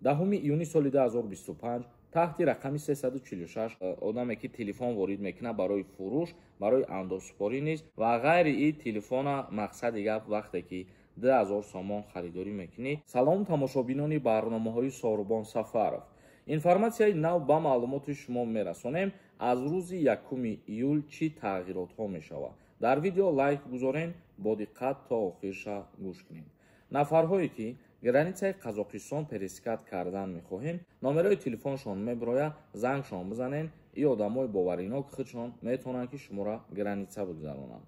10 июни соли 2025 таҳти рақами 346 одаме ки телефон ворид мекунад барои фурӯш, барои андозсупорӣ низ ва ғайри ин телефона, мақсади гап, вақте ки 2000 сомон харидорӣ мекунӣ. Салом, тамошобинони барномаҳои Сорубон Сафаров. Информатсияи нав ба маълумоти шумо мерасонем. Аз рӯзи 1 июл чӣ тағйиротҳо мешавад? Дар видео лайк гузорен, бо диққат то охирша гӯш кунед. Нафарҳое ки границаи Қазоқистон пересекать кардан мехоҳем, номерои телефоншон мебирояд, зангшон бизанен. И одамои боваринок худшон метавонанд, ки шуморо граница бигзаронанд.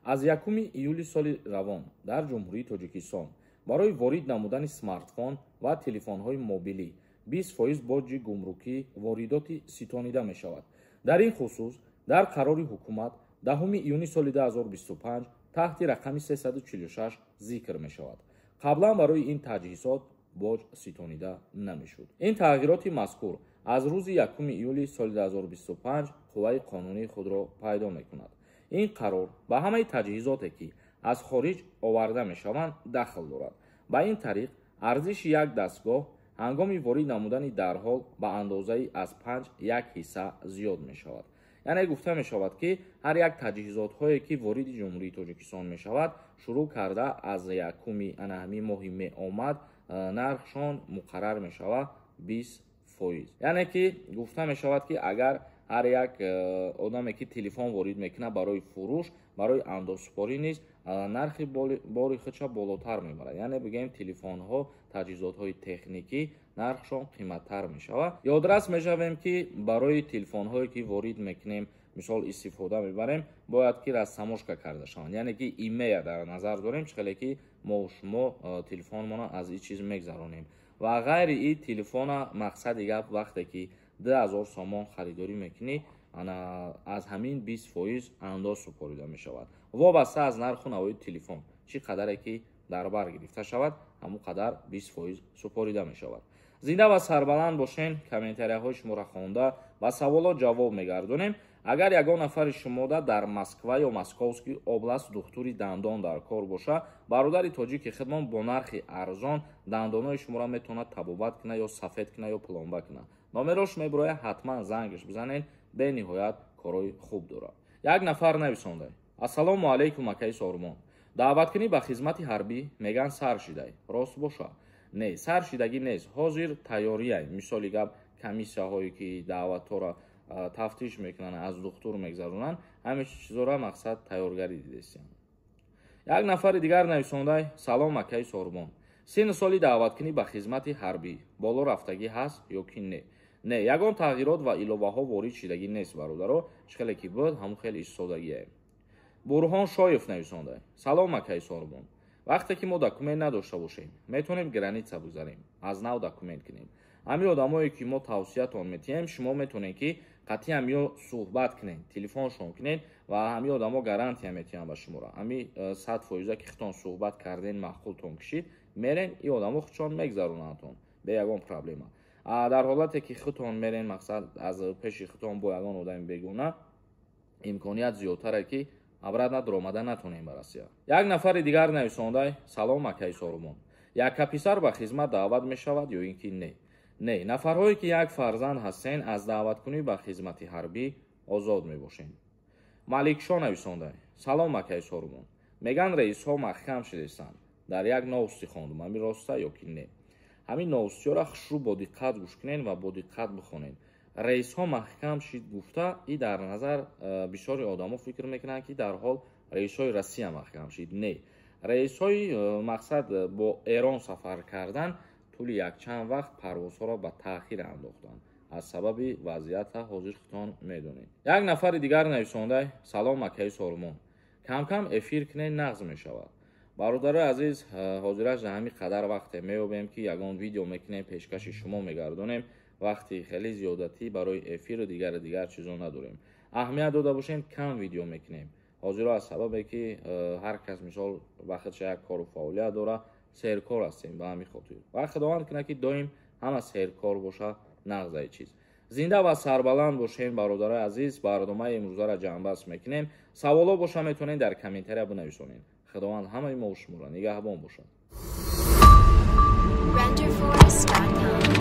Аз 1 июли соли равон дар Ҷумҳурии Тоҷикистон барои ворид намудани смартфон ва телефонҳои мобилӣ 20% боҷи гумрукӣ воридотӣ ситонида мешавад. Дар ин хусус дар қарори ҳукумат 10 июни соли 2025 таҳти рақами 346 зикр мешавад. Қаблан барои ин таҷҳизот боҷ ситонида намешуд. Ин тағйироти мазкур аз рӯзи 1 июли соли 2025 қувваи қонунии худро пайдо мекунад. Ин қарор ба ҳамаи таҷҳизоте, ки аз хориҷ оварда мешаванд, дахл дорад. Ба ин тариқ арзиши як дастгоҳ ҳангоми ворид намудани дарҳол ба андозаи аз 5 як ҳисса зиёд мешавад. Яъне гуфта мешавад, ки ҳар як таҷҳизотҳое, ки вориди Ҷумҳурии Тоҷикистон мешавад, шурӯъ карда аз якуми ана ҳамин моҳи меомад нархшон муқаррар мешавад 20%. Яъне ки гуфта мешавад, ки агар ҳар як одаме ки телефон ворид мекунад барои фурӯш, барои андозсупорӣ низ нархи бори худша болотар мебарад. Яъне бигӯем, телефонҳо, таҷҳизотҳои техникӣ нархшон қиматтар мешавад. Ёдрас мешавем, ки барои телефонҳое ки ворид мекунем, мисол истифода мебарем, бояд ки растаможка карда шаванд, яъне ки IMEI дар назар дорем, чӣ хеле ки мо шумо телефонмона аз ин чиз мегзаронем ва ғайри ин телефона. Мақсади гап, вақте ки 2000 сомон харидорӣ мекунӣ, ана аз ҳамин 20% андоз супорида мешавад. Вобаста аз нарху навои телефон, чӣ қадаре ки дар бар гирифта шавад, ҳамон қадар 20% супорида мешавад. Зинда ва сарбаланд бошен. Комментарияҳои шуморо хонда, ба саволот ҷавоб мегардонем. Агар ягон нафари шумода дар Москва ё Московский область духтури дандон дар кор боша, бародари тоҷики худмон бо нархи арзон дандонҳои шуморо метавонад табобат кунад ё сафед кунад ё пломба кунад. Номерош мебирояд, ҳатман зангаш бизанед, бениҳоят корҳои хуб дорад. Як нафар нависонда: «Ассалому алайкум, акаи Сормон, даъваткунӣ ба хизмати ҳарбӣ меган сар шидай, рост боша?» Не, сар шидагӣ нест, ҳозир тайёрияй. Мисоли гап, комиссияҳое ки даъватҳоро тафтиш мекунанд, аз духтур мегзаронанд, ҳамин чизора мақсад тайёргарӣ дидестиям. Як нафари дигар нависондай: «Салом, акаи Сорбон, синну соли даъваткунӣ ба хизмати ҳарбӣ боло рафтагӣ ҳаст ё ки не?» Не, ягон тағйирот ва иловаҳо ворид шидагӣ нест, бародаро, чӣ хеле ки буд, ҳамон хеле истодагие. Бурҳон Шоев нависонда: «Салом, акаи Сорбон, вақте ки мо документ надошта бошем, метавонем граница бигзарем, аз нав документ кунем?» Ҳамин одамое ки мо тавсиятон метиҳем, шумо метавонед, ки қатъи ҳамиё суҳбат кунед, телефоншон кунед ва ҳамин одамо гарантия метиҳанд ба шуморо. Ҳами 100%-а ки худтон суҳбат карден, маъқултон кишид, мерен, ин одамо худшон мегзаронандтон бе ягон проблема. Дар ҳолате ки худтон мерен, мақсад, аз пеши худтон бо ягон одами бегуна, имконият зиёдтаре, ки обратно дуромада натонем ба Россия. Як нафари дигар нависондай: «Салом, акаи Сорумон, якка писар ба хизмат даъват мешавад ё ин ки не?» Не, нафарҳое ки як фарзанд ҳастен, аз даъваткунӣ ба хизмати ҳарбӣ озод мебошед. Маликшо нависондай: «Салом, акаи Сорумон, меган рейсҳо маҳкам шидестанд, дар як новости хондум, ҳамин роста ё ки не?» Ҳамин новостиҳоро хушрӯ бо диққат гӯш кунед ва бо диққат бихонед. Рейсҳо маҳкам шид гуфта, и дар назар бисёри одамо фикр мекунанд, ки дарҳол рейсҳои Россия маҳкам шид. Не, рейсҳои мақсад бо Эрон сафар кардан тӯли якчанд вақт парвозҳоро ба таъхир андохтанд аз сабаби вазъията, ҳозир худтон медонед. Як нафари дигар нависондай: «Салом, акаи Сормон, камкам эфир кунед, нағз мешавад». Бародарои азиз, ҳозираш дар ҳамин қадар вақте меёбем, ки ягон видео мекунем, пешкаши шумо мегардонем. Вақти хеле зиёдатӣ барои эфиру дигару дигар чизо надорем. Аҳамият дода бошем, кам видео мекунем ҳозиро, аз сабабе ки ҳар кас мисол вақтша як кору фаъолият дора, серкор ҳастем. Ба ҳамин хотир ва Худованд кунад, ки доим ҳама серкор боша, нағзаи чиз. Зинда ва сарбаланд бошем, бародарои азиз. Барномаи имрӯзаро ҷамъбаст мекунем. Саволо боша, метавонед дар комментария бинависонед. Худованд ҳамаи мо шуморо нигаҳбон бошад. Renderforest.com.